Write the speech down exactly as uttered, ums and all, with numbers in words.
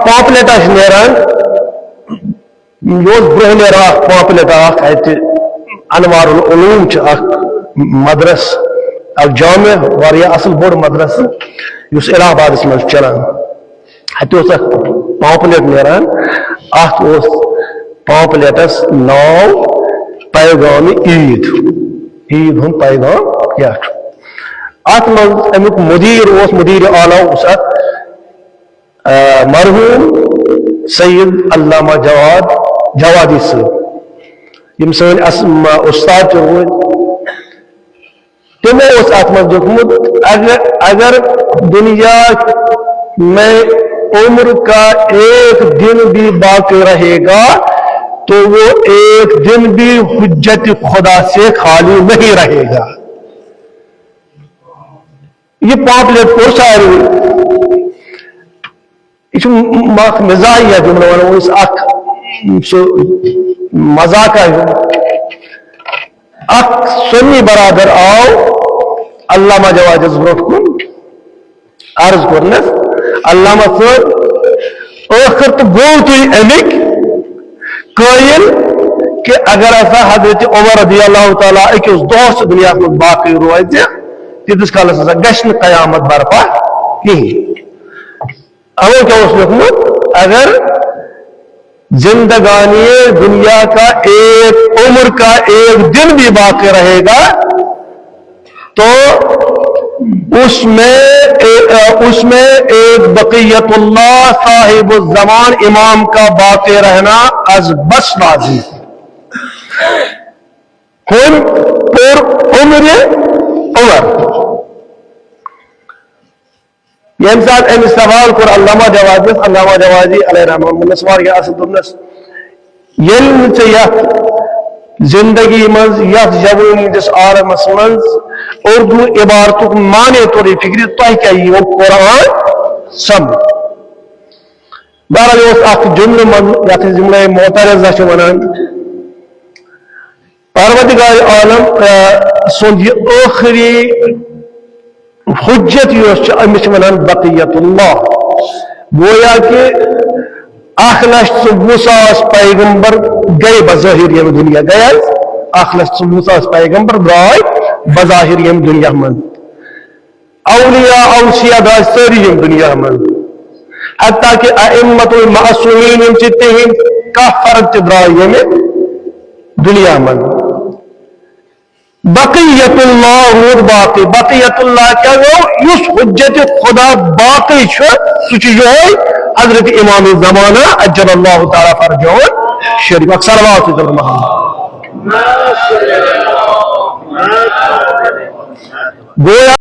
Pomfret آسہِ نیران، یہِ اوس برٛونٛہہ نیران اکھ پامپلیٹ اکھ، اتہِ انوار العلوم چھُ اکھ مدرس، اکھ جامع، واریاہ اصل بوٚڑ مدرس، یُس الہ آبادس منٛز چھُ چلان۔ اتہِ اوس اکھ پامپلیٹ نیران، اتھ اوس پامپلیٹس ناو پیغام عید، عید ہُنٛد پیغام کیٛاہ چھُ۔ اتھ منٛز امیُک مدیر اوس، مدیر اعلیٰ اوس اتھ، آ، مرحوم سید علامہ جواد جوادی صٲب، یِم سٲنۍ اس-، م-، استاد تہِ روٗدۍ۔ تِمو اوس اتھ منٛز لیوٗکھمُت، اگر، اگر دنیا میں عمر کا ایک دن بھی باقی رہے گا، تو وہ ایک دن بھی حجت خدا سے خالی نہیں رہے گا۔ یہِ پامپلیٹ پوٚر ساروٕے۔ یہِ چھُ م-، اکھ مزاحیہ جملہٕ وَنو أسۍ، اکھ سُہ مذاقہ ہیوٗ۔ اکھ سُنی برادر آو علامہ جوادس برونٛٹھ کُن عرض کوٚرنس، "علامہ صٲب، ٲخر تہٕ گوٚو تُہۍ اَمِکۍ قٲیِل کہِ اگر ہسا حضرت عمر رضی اللہ تعالیٰ أکِس دۄہس دُنیاہس منٛز باقٕے روزِ، تیٖتِس کالس ہسا گژھِ نہٕ قیامت برپا کِہیٖنۍ۔" اَوَے کیٛاہ اوس لیوٗکھمُت، اگر زندگانی دنیا کا ایک، عمر کا ایک دن بھی باقی رہے گا، تو اس میں، اس میں ایک بقیت اللہ صاحب الزمان امام کا باقی رہنا از بس لازم ہے۔ ہُمۍ پوٚر عمرِ عمر۔ ییٚمہِ ساتہٕ أمِس سوال کوٚر علامہ جوادیَس، علامہ جوادی علیہ رحمہ ووٚنُس واریاہ اَصٕل، دوٚپنَس، ییٚلہِ نہٕ ژےٚ یَتھ زِندگی منٛز، یَتھ جوٲنی ہٕنٛدِس عالمَس منٛز اُردو عبارتُک معنی توٚرُے فِکرِ، تۄہہِ کیٛاہ یِیو قرآن سَمجھ؟ بہرحال، یہِ اوس اَکھ جُملہٕ منٛز، یَتھ أسۍ جُملَے معترضہ چھِ وَنان۔ پروردگار عالم، آ، سُنٛد یہِ ٲخری حجت یۄس چھِ، أمِس چھِ وَنان بقیت اللہ۔ گویا کہِ اَکھ لَچھ ژوٚوُہ ساس پیغمبر گٔے بظٲہِر ییٚمہِ دُنیا، گٔے حظ؟ اَکھ لَچھ ژوٚوُہ ساس پیغمبر درٛاے بظٲہِر ییٚمہِ دُنیا منٛز۔ اولیاء اوصیاء درٛاے سٲری ییٚمہِ دُنیا منٛز، حتیٰ کہِ ائمۃ المعصومین یِم چھِ، تِہِنٛدۍ کانٛہہ فرد تہِ درٛاے ییٚمہِ دُنیا منٛز۔ بقیت اللہ روٗد باقٕے۔ بقیت اللہ کیٛاہ گوٚو؟ یُس حجت خدا باقٕے چھُ، سُہ چھُ یِہوٚے حضرت امام زمانہ عجل اللہ تعالیٰ فرجہ شریف۔ اکھ صلوات محمد۔ گویا